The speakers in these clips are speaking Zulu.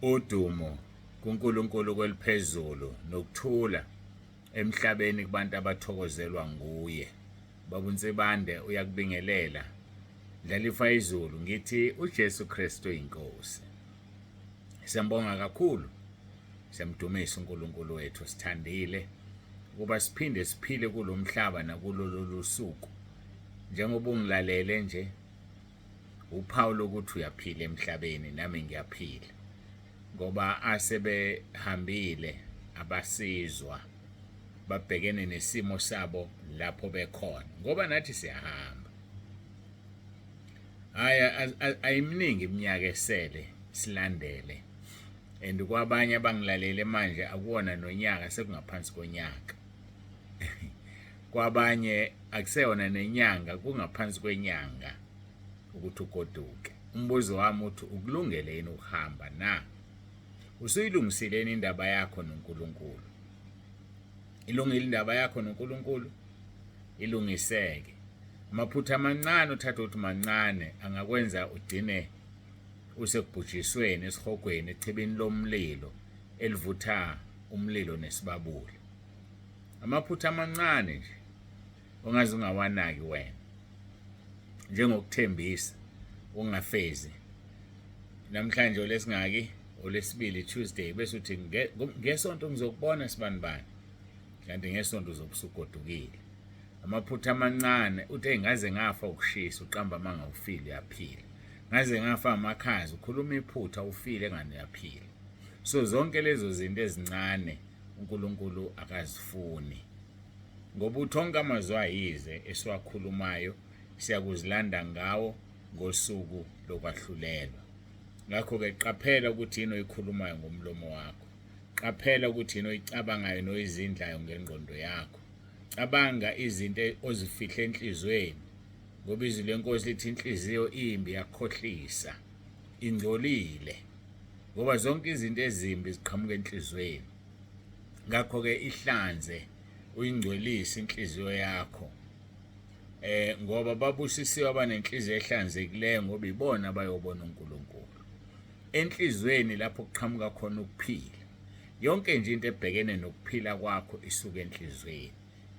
Udumo kuNkulunkulu kweliphezulu nokuthula emhlabeni kubantu abathokozelwa nguye. Baba uNsibande uyakubingelela. Dlalifa izulu ngithi uJesu Kristu inkosi. Siyambonga kakhulu. Siyamdumisa uNkulunkulu wethu sithandile ukuba siphinde siphile kulomhlaba nakulo lolu suku. Njengoba ungilalele nje uphawu lokuthi uyaphila emhlabeni nami ngiyaphila ngoba asebehambile abasizwa babhekene nesimo sabo lapho bekhona ngoba nathi siyahamba. Hhayi, ayiminingi iminyaka esele silandele and kwabanye abangilalele manje akuwona nonyaka, sekungaphansi konyaka. Kwabanye akuseyona nenyanga, kungaphansi kwenyanga ukuthi ugoduke. Umbuzo wami uthi ukulungele yini ukuhamba na? Usuyilungisile yini indaba yakho noNkulunkulu? Ilungile indaba yakho noNkulunkulu? Ilungiseke. Amaphutha amancane uthatha ukuthi mancane angakwenza ugcine usekubhujisweni, esihogweni, echibini lomlilo elivutha umlilo nesibabule. Amaphutha amancane nje ongaze ungawanaki wena, njengokuthembisa ungafezi. Namhlanje olesingaki? Olesibili, Tuesday, bese uthi ngesonto ngizokubona sibanibani, kanti ngesonto uzobe usugodukile. Amaphutha amancane uthi ngaze ngafa ukushisa, uqamba amanga, ufile uyaphila. Ngaze ngafa amakhaza, ukhuluma iphutha, ufile engani uyaphila. So zonke lezo zinto ezincane uNkulunkulu akazifuni, ngoba uthi onke amazwi ayize esiwakhulumayo siyakuzilanda ngawo ngosuku lokwahlulelwa. Ngakho-ke qaphela ukuthi yini oyikhulumayo ngomlomo wakho. Qaphela ukuthi yini oyicabangayo noyizindlayo ngengqondo yakho. Cabanga izinto ozifihle enhliziyweni, ngoba izwi leNkosi lithi inhliziyo imbi yakhohlisa, ingcolile, ngoba zonke izinto ezimbi ziqhamuka enhliziyweni. Ngakho-ke ihlanze, uyingcwelise inhliziyo yakho, ngoba babusisiwe abanenhliziyo ehlanzekileyo, ngoba ibona abayobona uNkulunkulu. Enhliziyweni lapho kuqhamuka khona ukuphila. Yonke nje into ebhekene nokuphila kwakho isuka enhliziyweni.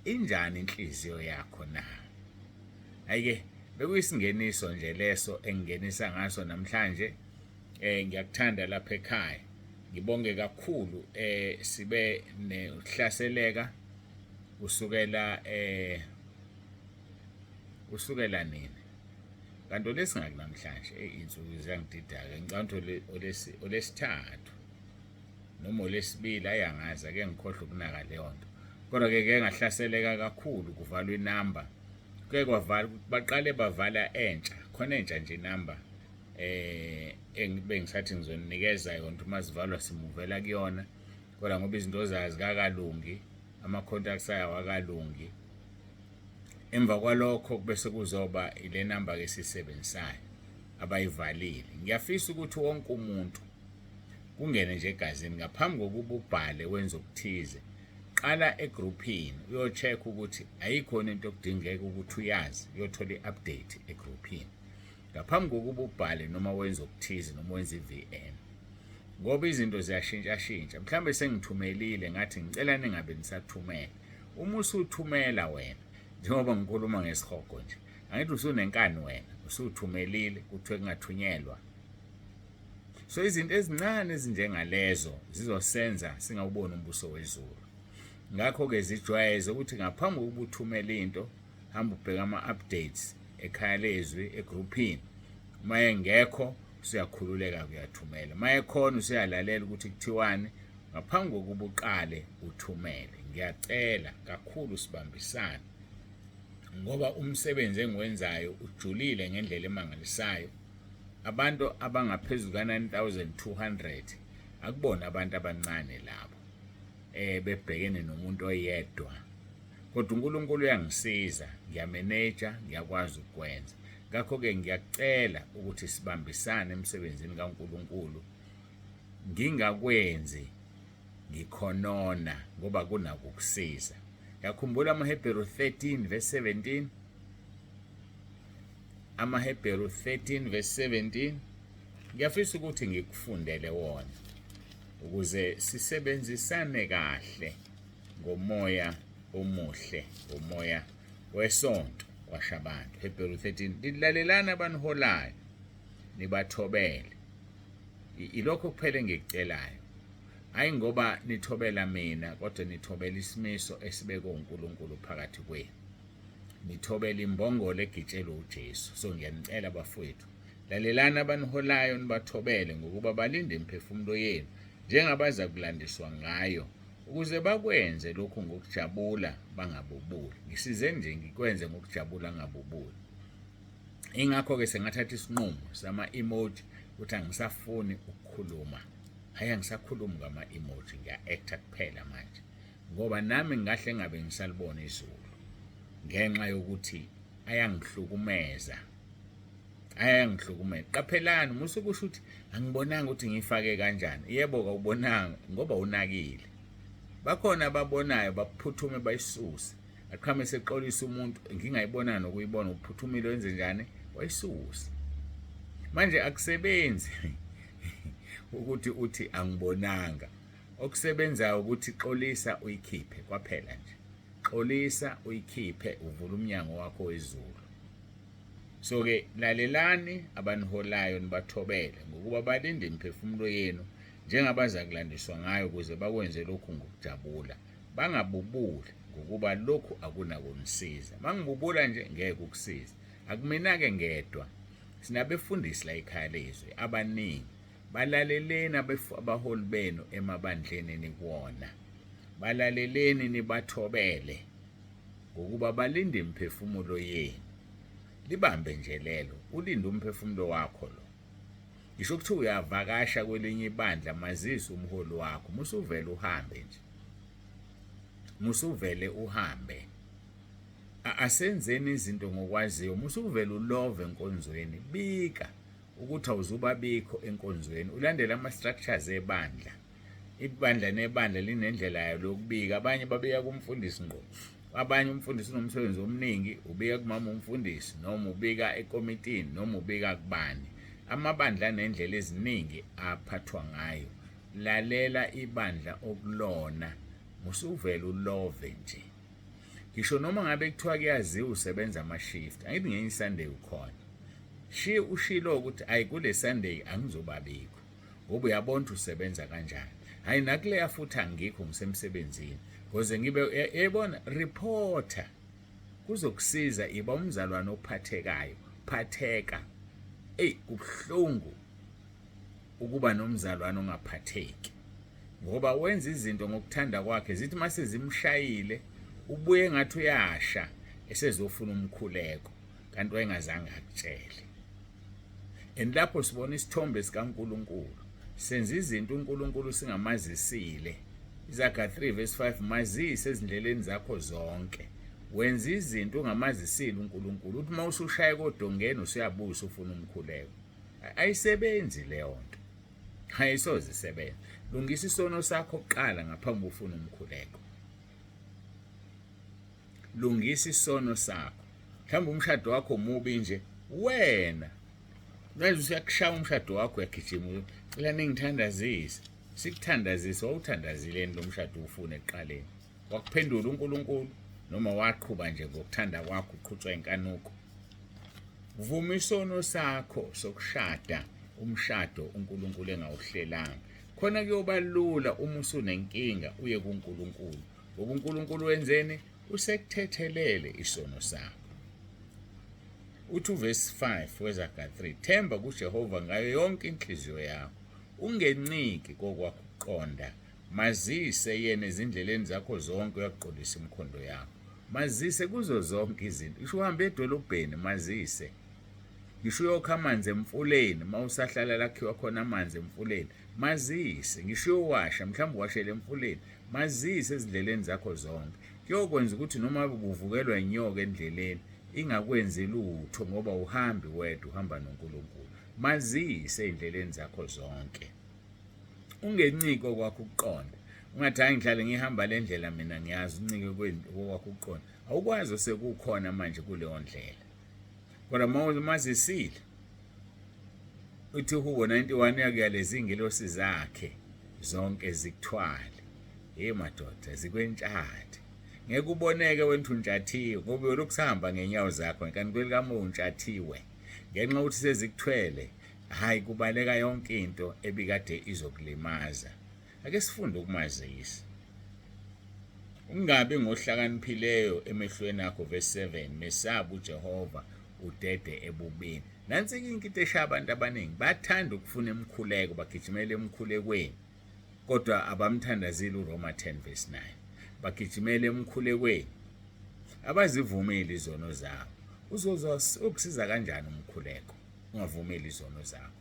Injani inhliziyo yakho na? Ayike bekuyisingeniso nje leso engingenisa ngaso namhlanje. Ngiyakuthanda lapha ekhaya. Ngibonge kakhulu, sibe nekuhlaseleka kusukela nini? Kanti olesingaki namhlanje? Eyi, insuku ziyangidida-ke. Ngicabanga ukuthi olesithathu noma olesibili, ayi angazi, ake ngikhohlwe ukunaka leyo nto. Kodwa-ke ke ngahlaseleka kakhulu kuvalwa inamba. Kuke kwavala, baqale bavala entsha, khona entsha nje inamba engibe ngisathi ngizonikeza yona uma zivalwa simuvela kuyona, kodwa ngoba izinto zayo zikakalungi, ama-contacts ayo awakalungi. Emva kwalokho bese kuzoba ile namba ke esiyisebenzisayo abayivalile. Ngiyafisa ukuthi wonke umuntu kungene nje egazini ngaphambi kokuba ubhale wenze okuthize, qala egruphini uyo-check ukuthi ayikhona into okudingeka ukuthi uyazi, uyothola i-update egruphini ngaphambi kokuba ubhale noma wenze okuthize noma wenze i-VN, ngoba izinto ziyashintshashintsha. Mhlawumbe sengithumelile ngathi ngicela ningabe nisathumela. Uma usuthumela wena, njengoba ngikhuluma ngesihogo nje, angithi usunenkani wena, usuthumelile kuthiwe kungathunyelwa. So izinto ezincane ezinjengalezo zizosenza singawuboni umbuso wezulu. Ngakho-ke zijwayeze ukuthi ngaphambi kokuba uthumele into, hamba ubheke ama-updates ekhaya lezwi egruphini. Uma engekho usuyakhululeka kuyathumela, uma ekhona usuyalalela ukuthi kuthiwani ngaphambi kokuba uqale uthumele. Ngiyacela kakhulu sibambisane, ngoba umsebenzi engiwenzayo ujulile ngendlela emangalisayo. Abantu abangaphezu ka-9200 akubona abantu abancane labo, bebhekene nomuntu oyedwa. Kodwa uNkulunkulu uyangisiza, ngiyameneja, ngiyakwazi ukukwenza. Ngakho-ke ngiyakucela ukuthi sibambisane emsebenzini kaNkulunkulu, ngingakwenzi ngikhonona ngoba kunako ukusiza. Yakhumbula amaHebheru 13 verse 17, amaHebheru 13 verse 17. Ngiyafisa ukuthi ngikufundele wona. Ukuze sisebenzisane kahle ngomoya omuhle, ngomoya wesonto kwashabantu. Hebheru 13 Lalelani abaniholayo nibathobele. Ilokho kuphela engikucelayo. Hayi ngoba nithobela mina kodwa nithobela isimiso esibekwe uNkulunkulu phakathi kwenu. Nithobela imbongolo egitshelwe uJesu. So ngiyanicela bafowethu, lalelani abaniholayo nibathobele ngokuba balinde imiphefumulo yenu njengabaza kulandiswa ngayo ukuze bakwenze lokhu ngokujabula bangabubuli. Ngisize nje ngikwenze ngokujabula ngabubuli. Ingakho-ke sengathatha isinqumo sama-emoji ukuthi angisafuni ukukhuluma. Hhayi, angisakhulumi ngama-emoji, ngiya-actor kuphela manje ngoba nami ngingahle ngabe ngisalibona izulu ngenxa yokuthi ayangihlukumeza, ayangihlukumeza. Qaphelani, musa ukusho ukuthi angibonanga ukuthi ngiyifake kanjani. Yebo, kawubonanga ngoba unakile. Bakhona ababonayo baphuthume bayisuse, aqhame sexolisa umuntu ngingayibonanga nokuyibona, uphuthumile wenze njani, wayisusa. Manje akusebenzi ukuthi uthi angibonanga. Okusebenzayo ukuthi xolisa uyikhiphe kwaphela nje. Xolisa uyikhiphe uvule umnyango wakho wezulu. So ke lalelani abaniholayo nibathobele ngokuba balinde imiphefumulo yenu njengabaza kulandiswa ngayo ukuze bakwenze lokhu ngokujabula. Bangabubuli ngokuba lokhu akunakunisiza. Mangibubula nje ngeke ukusize. Akumina-ke ngedwa. Sinabefundisi la ekhaya lezwi abaningi. Balaleleni abaholi benu emabandleni enikuwona. Balaleleni nibathobele ngokuba balinde imiphefumulo yenu. Libambe nje lelo, ulinde umphefumulo wakho lo. Ngisho kuthiwa uyavakasha kwelinye ibandla, mazise umholi wakho, musuvele uhambe nje. Musuvele uhambe. Asenzeni izinto ngokwaziyo, musuvele ulove enkonzweni, bika ukuthi awuzubabikho enkonzweni, ulandele ama-structures ebandla. Ibandla nebandla linendlela yalo yokubika. Abanye babika kumfundisi ngqo, abanye umfundisi unomsebenzi omningi ubika kumama umfundisi, noma ubika ekomitini, noma ubika kubani. Amabandla anendlela eziningi aphathwa ngayo. Lalela ibandla okulona, musuvele ulove nje. Ngisho noma ngabe kuthiwa kuyaziwa usebenza ama-shift, angithi ngenye iSunday ukhona. Shi ushilo ukuthi ayi kule Sunday angizobabikho ngoba uyabona ukuthi usebenza kanjani. Hayi nakuleya futhi angikho ngisemsebenzini. Ngoze ngibe yebona reporter kuzokusiza iba umzalwane ophathekayo, phatheka. Ey kubuhlungu ukuba nomzalwane ongaphatheki ngoba wenza izinto ngokuthanda kwakhe, zithi mase zimshayile ubuye ngathi uyasha esezofuna umkhuleko kanti wayengazange akutshele. And lapho sibona isithombe sikaNkulunkulu senza izinto uNkulunkulu singamazisile. Izaga 3 verse 5, mazise ezindleleni zakho zonke. Wenza izinto ungamazisile uNkulunkulu, uthi uma usushaya kodongeni usuyabuya ufuna umkhuleko. Ayisebenzi leyo nto, ayisoze isebenze. Lungisa isono sakho kuqala ngaphambi kufuna umkhuleko. Lungisa isono sakho. Mhlawumbe umshado wakho mubi nje wena manje usuyakushaya umshado wakho, uyagijima cela ningithandazise. Sikuthandazise, wawuthandazileni lo mshado ufune ekuqaleni? Wakuphendula uNkulunkulu noma waqhuba nje ngokuthanda kwakho uqhutshwa inkanuko? Vuma isono sakho sokushada umshado uNkulunkulu engawuhlelanga. Khona kuyoba lula uma usunenkinga uye kuNkulunkulu, ngoba uNkulunkulu wenzeni? Usekuthethelele isono sakho. Uthi uvesi 5 weZaga 3, themba kuJehova ngayo yonke inhliziyo yakho, ungenciki kokwakho ukuqonda. Mazise yena ezindleleni zakho zonke, uyakuqondisa imikhondo yakho. Mazise kuzo zonke izinto. Ngisho uhambe edolobheni, mazise. Ngisho uyokha amanzi emfuleni, uma usahlala lakhiwa khona amanzi emfuleni, mazise. Ngisho uyowasha, mhlawumbe uwashele emfuleni, mazise ezindleleni zakho zonke. Kuyokwenza ukuthi noma ubuvukelwa inyoka endleleni, ingakwenzi lutho ngoba uhambi wedwa, uhamba noNkulunkulu. Mazise ezindleleni zakho zonke. Ungenciki okwakho ukuqonda. Ungathi hayi ngihlale ngihamba le ndlela mina ngiyazi, uncike kokwakho ukuqonda. Awukwazi osekukhona manje kuleyo ndlela. Kodwa uma umazisile, uthi uHubo 91 uyakuyaleza iy'ngelosi zakhe Zonke zikuthwale. Hey madoda, zikwentshathe. Ngeke uboneke wena uthi untshathiwe ngoba uyolokhu usahamba ngenyawo zakho kanti kwelikamoya untshathiwe. Ngenxa yokuthi sezikuthwele, hhayi kubaleka yonke into ebikade izokulimaza. Ake sifunde ukumazisa. Ungabi ngohlakaniphileyo emehlweni akho, verse 7, mesabe uJehova udede ebubini. Nansi-ke into eshaya abantu abaningi, bathanda ukufuna imikhuleko, bagijimela emkhulekweni, kodwa abamthandazile uRoma 10 verse 9. Bagijimela emkhulekweni, abazivumile izono zabo. Uzozwa ukusiza kanjani umkhuleko ungavumeli izono zakho?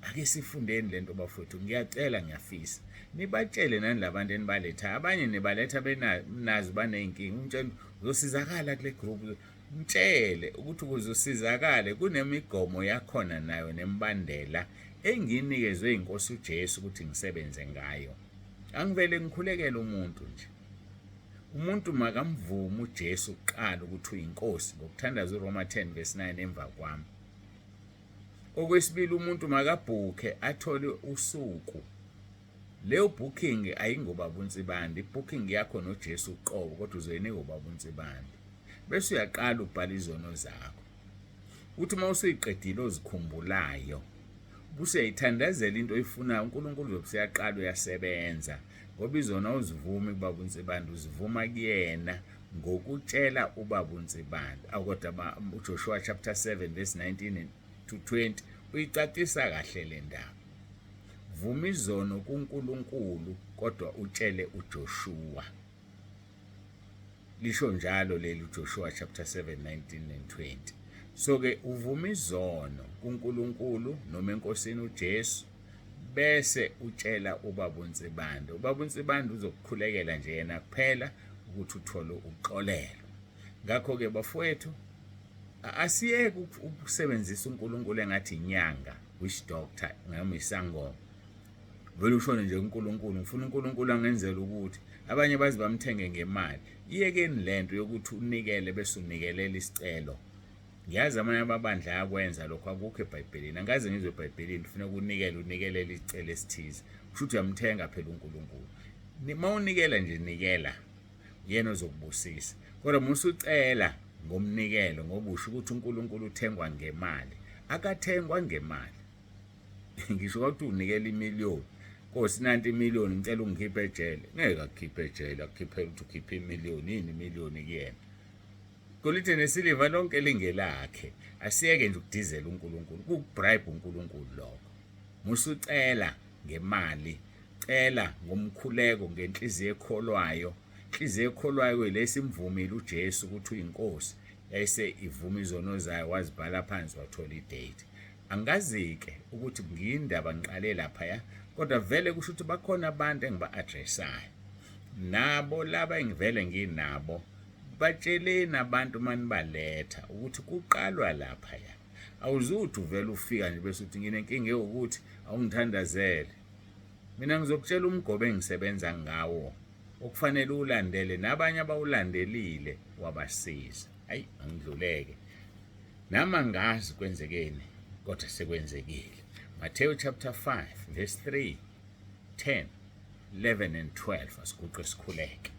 Ake sifundeni lento bafowethu, ngiyacela ngiyafisa nibatshele nani labantu enibaletha. Abanye nibaletha benazo baney'nkinga, umtshele uzosizakala kule group, mtshele ukuthi ukuze usizakale kunemigomo yakhona nayo nemibandela engiyinikezwe inkosi uJesu ukuthi ngisebenze ngayo. Angivele ngikhulekele umuntu nje. Umuntu makamvume uJesu kuqala ukuthi uyinkosi ngokuthandaza uRoma 10 verse 9 emva kwami. Okwesibili, umuntu makabhukhe athole usuku. Leyo booking ayingobaba uNsibande, ibooking yakho noJesu uqobo, kodwa uzoyinika ubaba uNsibande. Bese uyaqala ubhala izono zakho. Uthi uma usuyiqedile ozikhumbulayo, ubuse uyayithandazela into oyifunayo, uNkulunkulu uzobe useyaqala uyasebenza. Ngoba izono awuzivumi kubaba uNsibande, uzivuma kuyena ngokutshela ubaba uNsibande. Awu kodwa uJoshua chapter 7 verse 19 to 20 uyicacisa kahle le ndaba. Vuma izono kuNkulunkulu kodwa utshele uJoshua. Lisho njalo leli uJoshua chapter 7 19 and 20. So ke uvuma izono kuNkulunkulu noma eNkosini uJesu bese utshela ubaba uNsibande. Ubaba uNsibande uzokukhulekela nje yena kuphela ukuthi uthole uxolelo. Ngakho-ke bafowethu, asiyeke ukusebenzisa uNkulunkulu engathi inyanga, witch doctor, noma isangoma. Vele ushone nje kuNkulunkulu, ngifuna uNkulunkulu angenzele ukuthi abanye baze bamthenge ngemali. Iyekeni lento yokuthi unikele bese unikelela isicelo. Ngiyazi amanye amabandla ayakwenza lokho, akukho eBhayibhelini. Angikaze ngizwe eBhayibhelini kufuneka unikele unikelele isicelo esithize. Kusho ukuthi uyamthenga phela uNkulunkulu. Uma unikela nje nikela, uyena ozokubusisa. Kodwa uma usucela ngomnikelo ngoba usho ukuthi uNkulunkulu uthengwa ngemali, akathengwa ngemali. Ngisho kwakuthi unikela imiliyoni, Nkosi nanti imiliyoni ngicela ungikhiphe ejele. Ngeke akukhiphe ejele, akukhiphele ukuthi ukhiphe imiliyoni, yini imiliyoni kuyena? Golide nesiliva lonke lingelakhe. Asiyeke nje ukudizela uNkulunkulu, kukubribe uNkulunkulu lokho. Musucela ngemali, cela ngomkhuleko ngenhliziyo ekholwayo. Inhliziyo ekholwayo lesi imvumile uJesu ukuthi uyinkosi, yayise ivuma izono zayo wazibhala phansi wathola idate. Angikazi-ke ukuthi ngiyindaba ngiqale laphaya, kodwa vele kusho ukuthi bakhona abantu engiba-addressayo. Nabo laba engivele nginabo batsheleni abantu manibaletha ukuthi kuqalwa laphaya. Awuzuthi uvele ufika nje bese uthi nginenkinga ewukuthi awungithandazele. Mina ngizokutshela umgobo engisebenza ngawo okufanele uwulandele nabanye abawulandelile wabasiza. Ayi angidluleke. Nami angazi kwenzekeni kodwa sekwenzekile. Matthew chapter 5 verse 3, 10, 11 and 12. Asiguqe sikhuleke.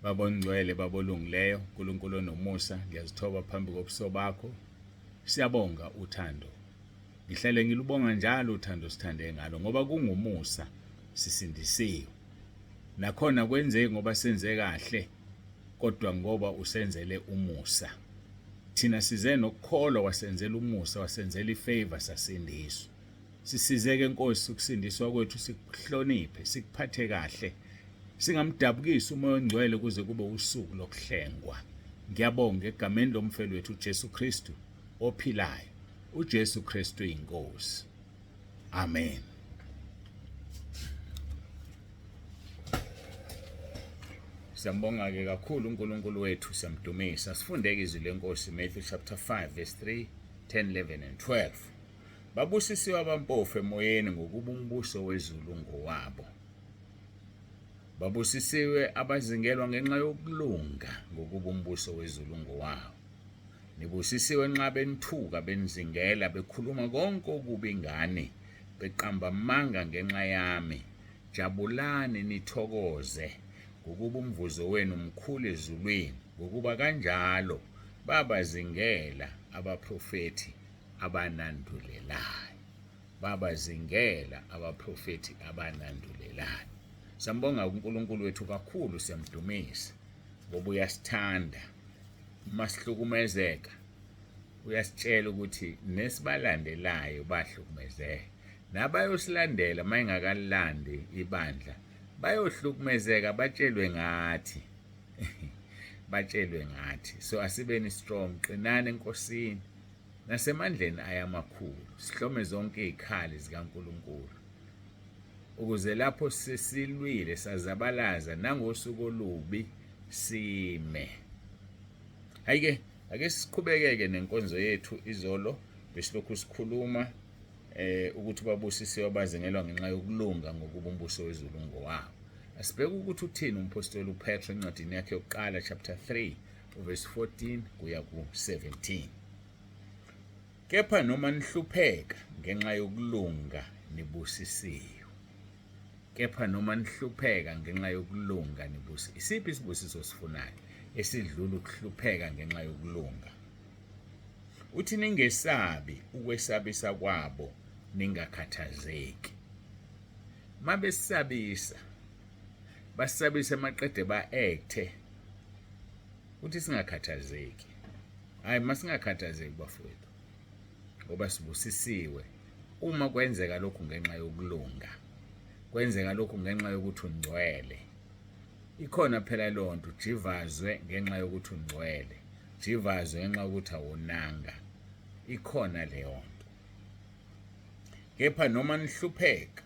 Baba ongcwele, Baba olungileyo, uNkulunkulu onomusa, ngiyazithoba phambi kobuso bakho. Siyabonga uthando. Ngihlale ngilubonga njalo uthando sithande ngalo ngoba kungumusa sisindisiwe. Nakhona kwenzeki ngoba senze kahle kodwa ngoba usenzele umusa. Thina size nokukholwa wasenzela umusa, wasenzela ifavor sasindiswa. Sisizeke Nkosi ukusindiswa kwethu sikuhloniphe, sikuphathe kahle. Singamdabukisi uMoya oNgcwele kuze kube usuku lokuhlengwa. Ngiyabonga egameni lomfeli wethu uJesu Kristu ophilayo. uJesu Kristu inkosi. Amen. Siyambonga-ke kakhulu uNkulunkulu wethu, siyamdumisa. Sifundeke izwi lenkosi Matthew chapter 5 verse 3, 10, 11 and 12. Babusisiwe abampofu emoyeni ngokuba umbuso wezulu ngowabo. Babusisiwe abazingelwa ngenxa yokulunga ngokuba umbuso wezulu ngowabo. Nibusisiwe nxa benithuka, benizingela, bekhuluma konke okubi ngani, beqamba amanga ngenxa yami. Jabulani nithokoze, ngokuba umvuzo wenu mkhulu ezulwini, ngokuba kanjalo babazingela abaprofethi abanandulelayo. Babazingela abaprofethi abanandulelayo. Sambonga uNkulunkulu wethu kakhulu, siyamdumisa ngoba uyasithanda. Uma sihlukumezeka uyasitshela ukuthi nesibalandelayo bahlukumezeka, nabayosilandela uma engakalilandi ibandla bayohlukumezeka, batshelwe ngathi batshelwe ngathi. So asibeni strong, qinani eNkosini nasemandleni ayamakhulu, sihlome zonke izikhali zikaNkulunkulu ukuze lapho sesilwile sazabalaza nangosuku olubi sime. Hayi-ke, ake siqhubekeke nenkonzo yethu. Izolo besilokhu sikhuluma ukuthi babusisiwe abazingelwa ngenxa yokulunga, ngokuba umbuso wezulu ngowabo. Asibheke ukuthi uthini umpostoli uPetro encwadini yakhe yokuqala, chapter 3 verse 14 kuya ku-17. Kepha noma nihlupheka ngenxa yokulunga nibusisiwe. Kepha noma nihlupheka ngenxa yokulunga nibusi. Isiphi isibusiso sifunayo esidlula ukuhlupheka ngenxa yokulunga? Uthi ningesabi ukwesabisa kwabo, ningakhathazeki. Mabesabisa, basabise maqede ba-acte, uthi singakhathazeki. Hayi, masingakhathazeki bafowethu, ngoba sibusisiwe uma kwenzeka lokhu ngenxa yokulunga, kwenzeka lokhu ngenxa yokuthi ungcwele. Ikhona phela leyo nto, ujivazwe ngenxa yokuthi ungcwele, ujivazwe ngenxa yokuthi awonanga, ikhona leyo nto. Kepha noma nihlupheka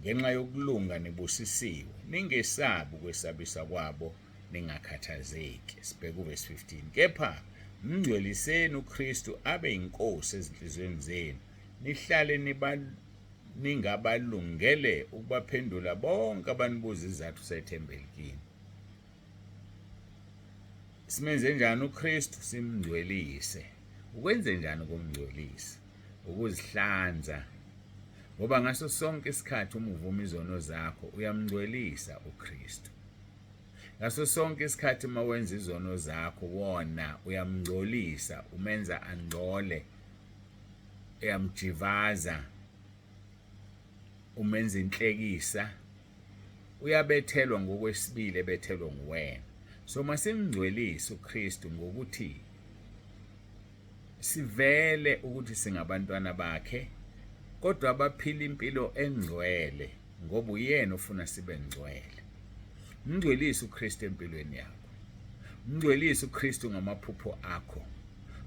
ngenxa yokulunga nibusisiwe, ningesabi ukwesabisa kwabo, ningakhathazeki. Sibheke uvesi 15. Kepha mngcweliseni uKristu abe yinkosi ezinhliziyweni zenu, nihlale ningabalungele ukubaphendula bonke abanibuza izizathu sethemba elikini. Simenze njani uKristu? Simngcwelise. Ukwenze njani ukumngcwelisa? Ukuzihlanza. Ngoba ngaso sonke isikhathi uma uvuma izono zakho uyamngcwelisa uKristu. Ngaso sonke isikhathi uma wenza izono zakho wona uyamngcolisa, umenza angcole, uyamjivaza, umenza inhlekisa, uyabethelwa ngokwesibili, ebethelwa nguwena. So masimngcwelise uKristu ngokuthi sivele ukuthi singabantwana bakhe, kodwa abaphila impilo engcwele, ngoba uyena ofuna sibe ngcwele. Mngcwelise uKristu empilweni yakho. Mngcwelise uKristu ngamaphupho akho.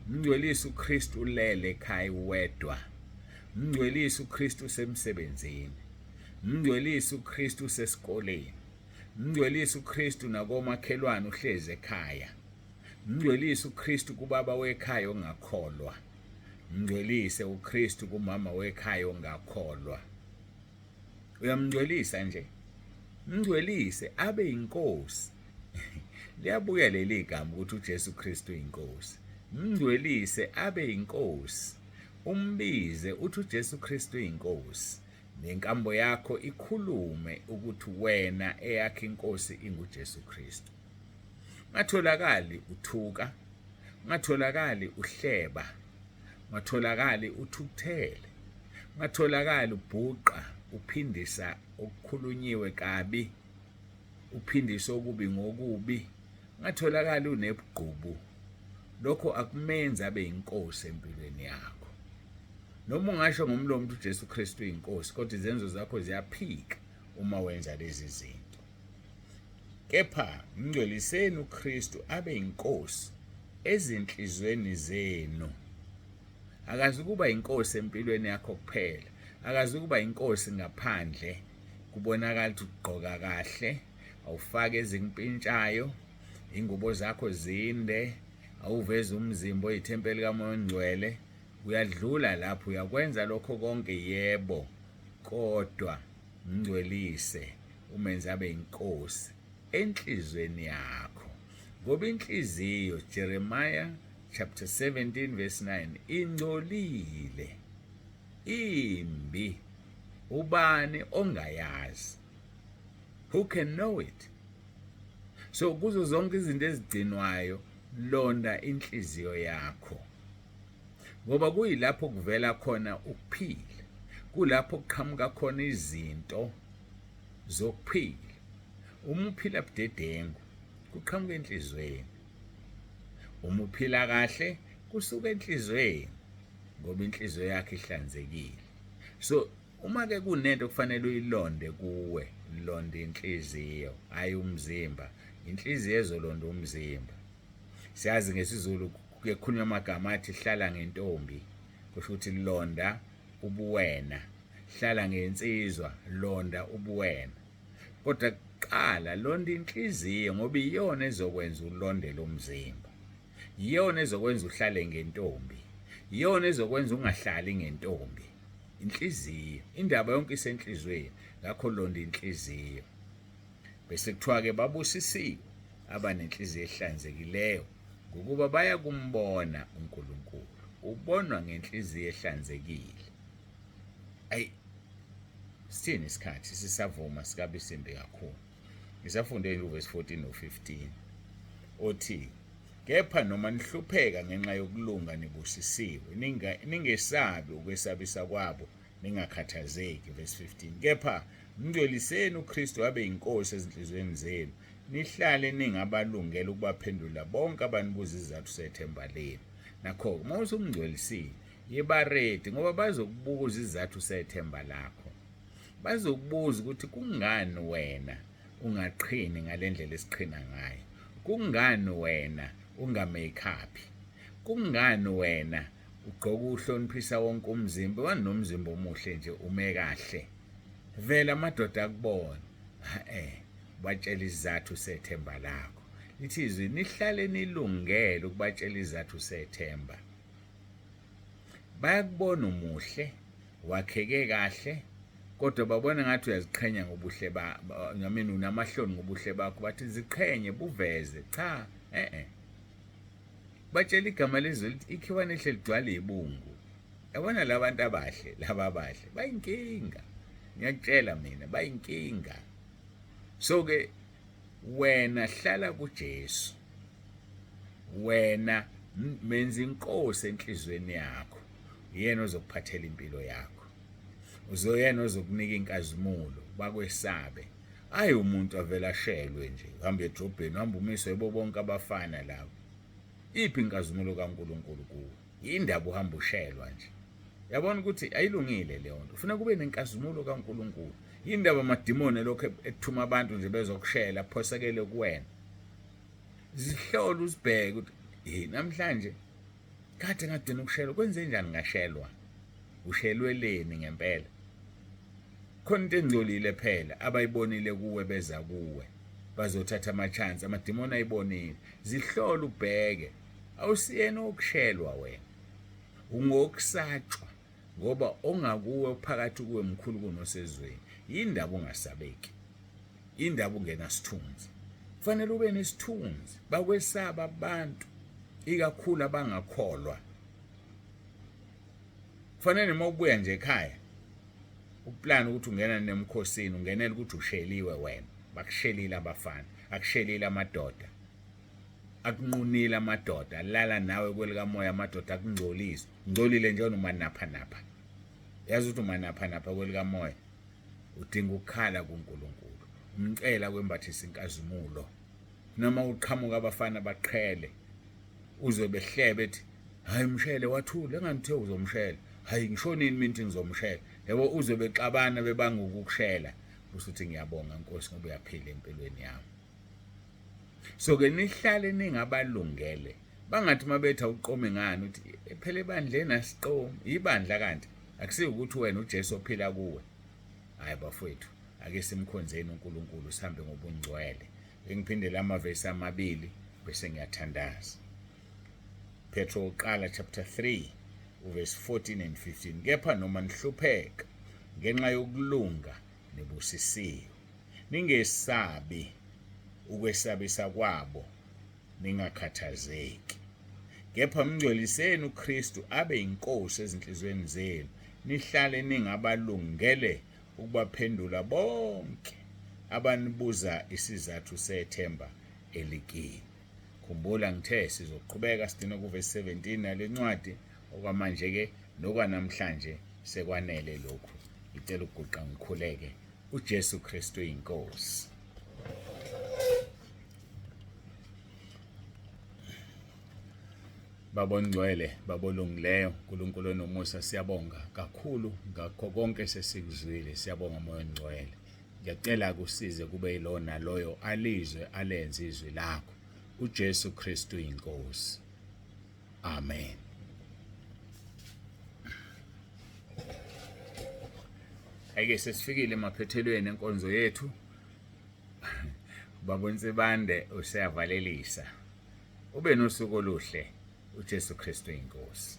Mngcwelise uKristu ulele ekhaya wedwa. Mngcwelise uKristu usemsebenzini. Mngcwelise uKristu usesikoleni. Mngcwelise uKristu nakomakhelwane uhlezi ekhaya. Mngcwelise uKristu kubaba wekhaya ongakholwa. Mngcwelise uKristu kumama wekhaya ongakholwa. Uyamngcwelisa nje, mngcwelise abe inkosi. Liyabuya leli gama ukuthi uJesu Kristu uyinkosi. Mngcwelise abe inkosi, umbize uthi uJesu Kristu uyinkosi, nenkambo yakho ikhulume ukuthi wena eyakho inkosi inguJesu Kristu. Ungatholakali uthuka, ungatholakali uhleba, ungatholakali uthukuthele, ungatholakali ubhuqa, uphindisa okukhulunyiwe kabi, uphindisa okubi ngokubi, ungatholakali unebugqubu. Lokho akumenzi abe yinkosi empilweni yakho. Noma ungasho ngomlomo ukuthi uJesu Kristu uyinkosi, kodwa izenzo zakho ziyaphika uma wenza lezi zinto. Kepha mngcweliseni uKristu abe yinkosi ezinhlizweni zenu. Akazi ukuba inkosi empilweni yakho kuphela, akazi ukuba inkosi ngaphandle. Kubonakala ukuthi ugqoka kahle, awufaki ezimpintshayo, ingubo zakho zinde, awuvezi umzimba oyithempeli kaMoya oNgcwele. Uyadlula lapho, uyakwenza lokho konke, yebo, kodwa mngcwelise, umenze abe inkosi enhlizweni yakho, ngoba inhliziyo, Jeremiah chapter 17 verse 9, ingcolile, imbi, ubani ongayazi? Who can know it? So kuzo zonke izinto ezigcinwayo, londa inhliziyo yakho, ngoba kuyilapho kuvela khona ukuphila, kulapho kuqhamuka khona izinto zokuphila. Uma uphila budedengu, kuqhamuka enhliziyweni. Uma uphila kahle, kusuka enhliziyweni, ngoba inhliziyo yakho ihlanzekile. So uma ke kunento kufanele uyilonde kuwe, londa inhliziyo, hayi umzimba. Inhliziyo ezolonda umzimba. Siyazi ngesiZulu kukhulunywa amagama athi hlala ngentombi, kusho ukuthi londa ubuwena. Hlala ngensizwa, londa ubuwena. Kodwa kuqala londa inhliziyo, ngoba iyona ezokwenza ulonde lomzimba. Iyona ezokwenza uhlale ngentombi. Iyona ezokwenza ungahlali ngentombi. Inhliziyo, indaba yonke isenhliziyweni, ngakho londa inhliziyo. Bese kuthiwa-ke babusisiwe abanenhliziyo ehlanzekileyo, ngokuba baya kumbona uNkulunkulu. Ubonwa ngenhliziyo ehlanzekile. Ayi, sithini isikhathi sisavuma sikabe simbi kakhulu. Ngisafunde uvesi 14 no-15 othi, kepha noma nihlupheka ngenxa yokulunga nibusisiwe, ningesabi ukwesabisa kwabo, ningakhathazeki. Verse 15, kepha mngcweliseni uKristu abe yinkosi ezinhliziyweni zenu, nihlale ningabalungela ukubaphendula bonke abanibuza izizathu sethemba lenu. Nakho uma usumngcwelisile, yiba ready, ngoba bazokubuza izizathu sethemba lakho. Bazokubuza ukuthi kungani wena ungaqhini ngalendlela esiqhina ngayo, kungani wena unga-make-up, kungani wena ugqoka uhloniphisa wonke umzimba, wanomzimba omuhle nje, ume kahle, vele amadoda akubona. Batshela isizathu sethemba lakho. Lithi izwi, nihlale nilungele ukubatshela isizathu sethemba. Bayakubona umuhle, wakheke kahle, kodwa babona ngathi uyaziqhenya ngobuhle ba, I mean unamahloni ngobuhle bakho, bathi ziqhenye buveze. Cha, batshela igama lezwe lithi ikhiwane ehle ligcwala ibungu. Yabona labantu abahle, laba abahle bayinkinga, ngiyakutshela mina, bayinkinga. So ke wena hlala kuJesu, wena menza inkosi enhlizweni yakho, yena ozokuphathela impilo yakho, uzoyena ozokunika inkazimulo, bakwesabe. Ayi umuntu avela ashelwe nje, uhamba edrobheni, uhamba umiswe yibo bonke abafana labo. Iphi inkazimulo kaNkulunkulu kuwe? Yindaba uhamba ushelwa nje? Yabona ukuthi ayilungile leyo nto. Ufuna kube nenkazimulo kaNkulunkulu. Yindaba amadimoni elokhu ethuma abantu nje bezokushela, phosekele kuwena. Zihlole uzibheke ukuthi hey, namhlanje kade ngagcina ukushelwa, kwenze njani ngashelwa? Ushelweleni ngempela? Khona into engcolile phela abayibonile kuwe, beza kuwe bazothatha ama-chance, amadimoni ayibonile. Zihlole ubheke, awusiyena okushelwa wena, ungokusatshwa, ngoba ongakuwe uphakathi kuwe mkhulu kunosezweni. Yindaba ungasabeki, indaba ungenasithunzi. Kufanele ube nesithunzi, bakwesaba abantu, ikakhulu abangakholwa. Kufanele noma ubuya nje ekhaya uplan ukuthi ungena nemkhosini, ungenela ukuthi usheliwe wena, bakushelile abafana, akushelile amadoda, akunqunile amadoda, lala nawe kwelikamoya amadoda akungcolisa, ungcolile nje umanapha napha. Yazi ukuthi umanapha napha kwelikamoya, udinga ukukhala kuNkulunkulu, umcela kwembathisa inkazimulo. Noma uqhamuka abafana baqhele, uzwe behlebe ethi hayi mshele, wathula engangithe uzomshela, hayi ngisho nini mina ukuthi ngizomshela, yabo, uzwe bexabana bebanga ukukushela, usuthi ngiyabonga Nkosi ngoba uyaphila empilweni yami. So ke nihlale ningabalungele, bangathi mabetha uqome ngani, uthi phela ebandleni asiqomi, ibandla kanti akusiyo ukuthi wena uJesu ophila kuwe. Hayi bafowethu, ake simkhonzeni uNkulunkulu, sihambe ngobungcwele. Ngiphindele amavesi amabili bese ngiyathandaza. Petro uqala chapter 3 uverse 14 and 15, kepha noma nihlupheka ngenxa yokulunga nibusisiwe, ningesabi ukwesabisa kwabo, ningakhathazeki. Kepha mngcweliseni uKristu abe yinkosi ezinhliziyweni zenu, nihlale ningabalungele ukubaphendula bonke abanibuza isizathu sethemba elikini. Khumbula ngithe sizoqhubeka sigcine kuvesi 17 nale ncwadi okwamanje-ke nokwanamhlanje sekwanele lokhu. Ngicela ukuguqa ngikhuleke. UJesu Kristu iNkosi. Baba ongcwele, Baba olungileyo, uNkulunkulu onomusa, siyabonga kakhulu ngakho konke sesikuzwile. Siyabonga Moya ongcwele. Ngiyacela kusize kube yilowo naloyo alizwe alenze izwi lakho. uJesu Kristu inkosi. Amen. Ake sesifikile emaphethelweni enkonzo yethu. Baba uNsibande useyavalelisa. Ube nosuku oluhle. uJesu Kristu inkosi.